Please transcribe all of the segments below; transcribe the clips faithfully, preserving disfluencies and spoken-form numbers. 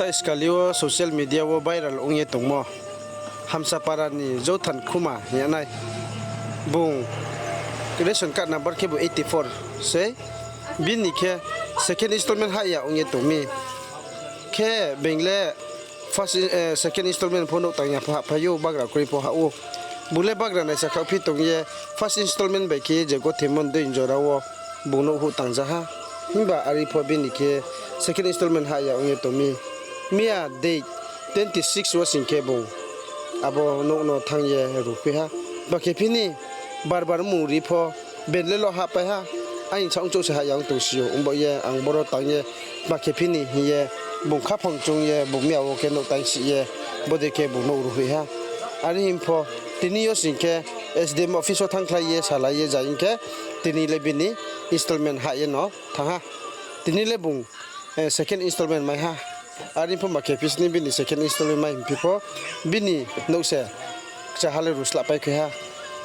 Taskali wo social media wo viral ong ye tongmo Hamsapara ni Jouthan Khuma hing ye nai. Bung ration card number khebu eighty four sei. Bini khe second installment hah ya ong ye tong mi. Khe being le first, second installment pho nouh tang ya pho hahphai ou, bagra kroi pho hah ou. Bung le bagra naisa khaohphi tong ye first installment bai khe je gothemo ni dei jora wo bung nouh huh tang ja ha. Himba are pho bini khe second installment hah ya ong ye tong mi. Miya date twenty six wo sing khe bung abo nouh no thanng ye ruhkhui ha. Bakhe phi ni bar bar mmung ri pho ben le lo hahpai ha. Aini saohchouh se hah ya ong tong si ou, ongba ye ang boro tang ye bakhe phi ni hing ye bung khaphang chung ye bung miya wo khe nouh tang si ye bodei khe bung nouh ruhhoih ha. Are hing pho tini yo sing khe S D M office wo thanngkhlai ye salai ye ja hing khe tini le bini installment hah ye no thanng ha. Tini le bung second installment mai ha. Are pho bakhe phi sni bini second installment mai hingphi pho bini nouh se kchaha le ruhslahpai khe ha.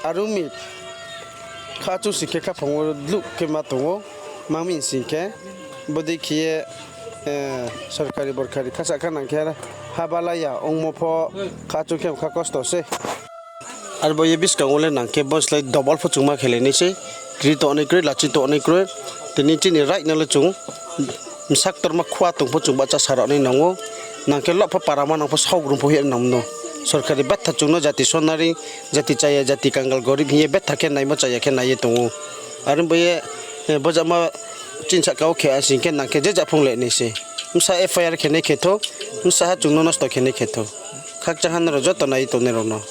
Are ong mi khachu sing khe khaphang wo dluh khe ma tong ou, ma mi sing khe bodei khe ye sorkari borkari khasah kha nang khe haba la ya ongmo pho khachu khe kha kosto sei. Arbo ye buskang wo le nang khe bo slái double pho chung ma khelai nai sei. Kri tongnai kroi, lachi tongnai kroi. Tini chini right no le chung bsa ktorma khua tong pho chung bahcha sa rao nai nang ou. Nang khe lop pho para ma nang pho saogrum pho hing nang no. Sorkari betha chung no jati sonari, jati chaya, jati kangal gorib hing ye betha khe naimo chaya khe nai ye tong ou. Are bo ye bojama chini sahka wo khe asing khe nang khe je ja phung le nai sei. Bsa F I R khe nai khe thou, bsa ha chung no nosto khe nai khe thou. Khakchang ha nrao joto nai ye tongnai rao no.